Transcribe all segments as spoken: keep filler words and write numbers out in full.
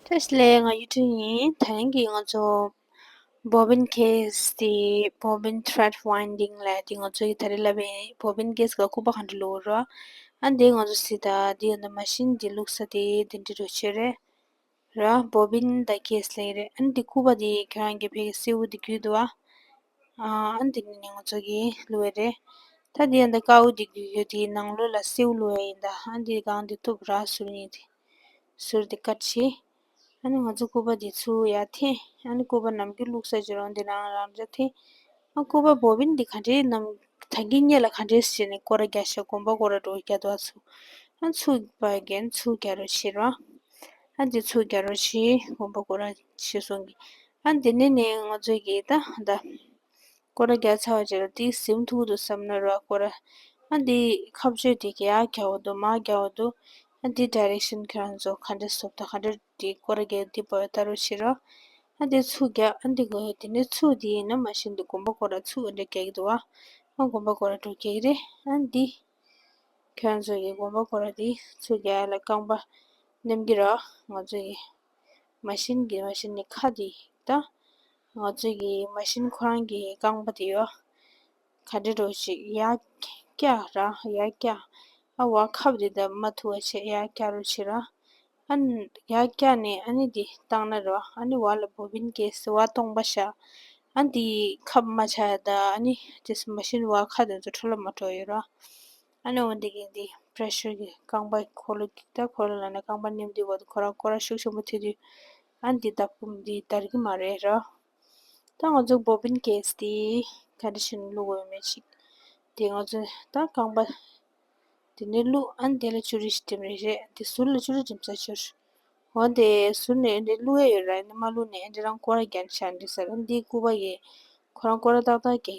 བཀྲ་ཤིས་བདེ་ལེགས། ང་གཡུ་སྒྲོན་ཡིན། དེ་རིང་གི་ང་ཚོ་bobbin case དེ་bobbin thread winding ལབ་དེ། ང་ཚོ་ཡི་ད་རེས་ལབ་པའི་bobbin case ག་སྐུད་པ་ག་འདྲ་བླུགས་ར། ཨ་འདི་ང་ཚོ་སི་ད་འདི་ཡང་ད་མ་ཤིན་འདི་བླུགས་ས་དེ་འདི་འདྲ་རོ་ཆེ་རེད་ར། bobbin དང་case ལབ་རེད། ཨ་འདི་སྐུད་པ་དེ་ཁྱེད་རང་གི་ཕ་གི་སེའུ་འདི་བརྒྱུད་འདུག་ཨ། ཨ་འདི་ནི་ང་ཚོ་གི་བླུགས་པ་རེད། ད་འདི་ཡང་ད་དཀར་པོ་འདི་རྒྱུ་རྒྱུ་དེའི་ནང་ལོགས་ལ་སེའུ་བླུགས་པ་ཡིན་ད། ཨ་འདི་གང་འདི་གཏུབ་ར། ཟུར་གཉིས་དེ་ཟུར་དེ་ཀཊ་བྱེད། ཨ་ནི་ང་ཚོ་སྐུད་པ་འདི་ཚུར་ཡར་འཐེན། ཨ་ནི་སྐུད་པ་ནམ་རྒྱུན་བླུགས་ས་ཅིག་རང་འདི་རང་རང་འཇགས་འཐེན། ཨ་སྐུད་པ་bobbin འདི་ག་འདྲའི་ནམ་ད་གིན་སྔོན་ལ་ག་འདྲའི་བྱས་ནས་སྐོར་ར་རྒྱག་ཤག་སྒོམ་པ་སྐོར་ར་འགྲོ་རྒྱག་འདུག་ཨ་ཚུར། ཨ་ཚུར་པ་རྒྱན་ཚུར་རྒྱག་རོགས་བྱེད་རོགས། ཨ་འདི་ཚུར་རྒྱག་རོགས་བྱེད། སྒོམ་པ་སྐོར་ར་བྱེད་སོང་གི། ཨ་འདི་ནས་ནས་ང་ཚོ་གི་ད་ད་སྐོར་ར་རྒྱག་ཚར་བ་རྗེས་ལ་འདི་ཟིན་ཐུབ་འདུག་བསམ་ན་རོགས་སྐོར་ར། ཨ་འདི་ཁ་གཅོད་དེ་གི་ཡར་རྒྱག་འོ་འདུག་མར་རྒྱག་འོ་འདུག་ཨ་འདི་direction ཁྱེད་རང་ཚོ་ག་འདྲ་བཟོ་ད་ག་འདྲ་འདི་སྐོར་ར་རྒྱག་འདི་པོ་ལྟ་རོགས་བྱེད་རོགས། ཨ་འདི་ཚུར་རྒྱག་ཨ་འདི་གོ་དེ་ནས་ཚུར་འདི་ཡིན་ན་མ་ཤེས་འདུག་སྒོམ་པ་སྐོར་ར་ཚུར་འདྲ་རྒྱག་གི་འདུག་ཨ་སྒོམ་པ་སྐོར་ར་འགྲོ་རྒྱག་གི་རེད། ཨ་འདི་ཁྱོད་ཚོ་གི་སྒོམ་པ་སྐོར་ར་འདི་ཚུར་རྒྱག་ལ་རྐང་པ་མནན་གི་རོགས། ང་ཚོ་གི་མ་ཤིན་གི་མ་ཤིན་ནི་ཁ་འདི་ད་ང་ཚོ་གི་མ་ཤིན་ཁོ་རང་གི་རྐང་པ་དེ་ཡོད། ག་འདྲ་འགྲོ་ཞིག་ཡར་བཀྱག་ར་ཡར་བཀྱག་ཨ་བ་ཁབ་དེ་ད་མ་ཐུ་བ་བྱས་ཡར་བཀྱག་རོགས་བྱེད་ར། ཨ་ནི་ཡར་བཀྱག་ནས་ཨ་ནི་འདི་བཏང་ན་རོ། ཨ་ནི་བ་ལ་bobbin case བ་སྟོང་པ་བཞག་ཨ་འདི་ཁབ་མ་ཆག་ད། ཨ་ནི་དེ་མ་ཤིན་བ་ཁ་དེ་ཚོ་འཕྲོ་བརླག་མ་འགྲོ་ཡོད་ར། ཨ་ནི་འོ་འདི་གི་འདི་pressure གི་རྐང་པ་འཁོར་ལོ་གི་ད་འཁོར་ལོ་ལ་ནི་རྐང་པ་མནན་དུས་བ་དུ་ཁོ་རང་སྐོར་ར་ཤུགས་ཆེན་པོ་ཐེབས་དུས་ཨ་ནི་འདི་བརྡབ་ཀུམ་འདི་འདར་གི་མ་རེད་ར། ད་ང་ཚོ་bobbin case དེ་ག་འདྲ་བྱས་ནས་བླུག་དགོས་མེད་ཅིག་དེ་ང་ཚོ་ད་རྐང་པ་དེ་ནས་བླུག་ཨ་ནི་དེ་ལ་ཅུ་རི་ཞིག་འགྲིམ་རེ་རེད། དེ་ཟུར་ལ་ཅུ་རི་འགྲིམ་ས་ཆོར། འོ་དེ་ཟུར་ནས་འདི་བླུག་ཡ་ཡོད་ར། ཨ་ནི་མ་བླུག་ནས་ཨ་འདི་རང་སྐོར་ར་རྒྱག་ཤག་འདི་ཟེར། ཨ་འདི་སྐུད་པ་གི་ཁོ་རང་སྐོར་ར་ཏག་ཏག་རྒྱག་གི་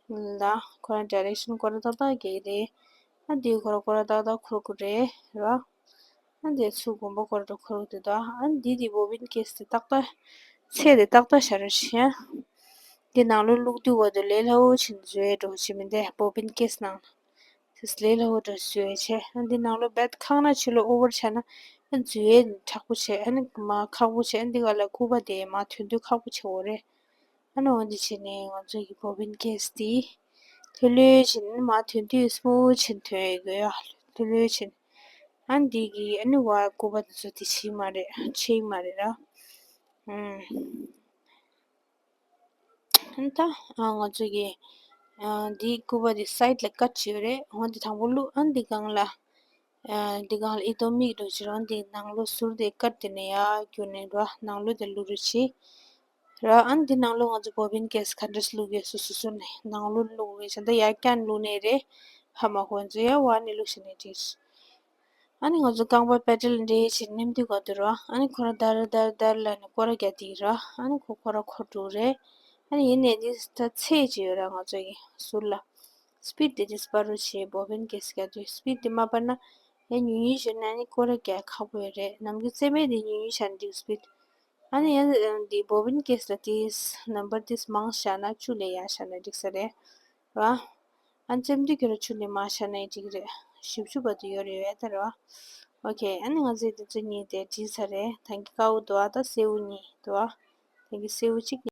རེད། ལ་ཁོ་རང་direction སྐོར་ར་ཏག་ཏག་རྒྱག་གི་རེད། ཨ་འདི་ཁོ་རང་སྐོར་ར་ཏག་ཏག་འཁོར་གི་རེད་ར། ཨ་འདི་ཚུར་སྒོམ་པ་སྐོར་ར་འཁོར་གི་འདུག་ཨ་འདི་འདི་bobbin case དེ་ཏག་ཏག་ཚད་དེ་ཏག་ཏག་བཞག་རོགས་བྱེད། འདི་ནང་ལོགས་བླུག་དུས་བར་དུ་ལས་སླ་བོ་བྱེད་འཛུལ་འགྲོ་བྱེད་མི་འདི་bobbin case ནང་དེ་ལས་སླ་བོ་འགྲོ་འཛུལ་བྱེད། ཨ་འདི་ནང་ལོགས་བད་ཁག་ན་ཕྱི་ལོགས་over ཆགས་ན་ཨ་འཛུལ་དྲག་པོ་བྱེད། ཨ་ནི་མ་ཁག་པོ་བྱེད། ཨ་འདི་ག་ལ་སྐུད་པ་དེ་མ་ཐོན་དུས་ཁག་པོ་བྱེད་འོ་རེད། ཨ་ནི་འོ་འདི་བྱས་ནས་ང་ཚོ་གི་bobbin case དེ་ལྷོད་ལྷོད་བྱས་ནས་མར་ཐོན་དུས་smooth བྱས་ནས་ཐོན་ཡོད་དགོས་ཡ། ལྷོད་ལྷོད་བྱས་ནས། ཨ་ནི་འདི་གི་ཨ་ནི་བ་སྐུད་པ་དེ་ཚོ་དེ་ཆེ་མ་རེད། ཆེ་མ་རེད་ར། ཨུམ། ཨ་ནི་ད་ང་ཚོ་གི་འདི་སྐུད་པ་དེ་side ལ་ཀཊ་བྱས་ཡོད་རེད། འོ་འདི་དང་པོ་བླུག་ཨ་ནི་འདི་སྒང་ལ། ཨ་འདི་སྒང་ལ་ཨི་ཏོ་མིག་འགྲོ་ཕྱིར་རང་འདི་ནང་ལོགས་ཟུར་དེ་ཀཊ་དེ་ནས་ཡར་བསྐྱུར་ནས་ར་ནང་ལོགས་དེ་བླུག་རོགས་བྱེད། ར་ཨ་ནི་འདི་ནང་ལོགས་ང་ཚོ་bobbin case ག་འདྲ་བླུག་ཡོད་སོ་སོ་སོ་ནས་ནང་ལོགས་བླུག་ཡོད་ཚེ་འདི་ཡར་བཀྱག་བླུག་ནས་རེད། ཧ་མ་གོ་ཚོ་ཡར་བ་ནས་བླུག་ཤེས་ནས་བྲིས། ཨ་ནི་ང་ཚོ་རྐང་པ་པེ་ཌལ་འདྲེས་བྱས་མནན་དུས་ག་དུས་ར་ཨ་ནི་ཁོ་ར་དར་དར་དར་ལ་ནི་སྐོར་ར་རྒྱག་དེ་ར། ཨ་ནི་ཁོ་ཁོ་ར་འཁོར་འགྲོ་རེད། ཨ་ནི་ཡིན་ནས་འདི་ད་ཚད་ཅིག་ཡོད་ར་ང་ཚོ་གི་ཟུར་ལ། speed དེ་དེ་སྤར་རོགས་བྱེད། bobbin case རྒྱག་དུས་speed དེ་མ་སྤར་ན་ཡང་ཉུང་ཉུང་བྱས་ན་ནི་སྐོར་ར་རྒྱག་ཁག་པོ་ཡོད་རེད། ནམ་རྒྱུན་རྩེ་མོ་དེ་ཉུང་ཉུང་བྱས་ན་འགྲིག speed ཨ་ནི་ཡང་འདི་bobbin case ལ་དེ་number དེ་མང་བཞག་ན་བཅུ་ལས་ཡར་བཞག་ན་འགྲིག་ས་རེད་ར། ཨ་ནི་རྩེ་མོ་དེ་ཁྱོད་ར་བཅུ་ལས་མང་བཞག་ན་ཡང་འགྲིག་རེད། བཞི་བཅུ་བར་དུ་ཡོད་རེད་ཡོད་ད་ར། ཨོ་ཁེ། ཨ་ནི་ང་ཚོས་དེ་ཚོ་གཉིས་དེ་བྲིས་ཚར་རེད། ད་གི་དཀར་པོ་འདུག་ཨ། ད་སེར་པོ་གཉིས་འདུག་ཨ། ད་གི་སེར་པོ་གཅིག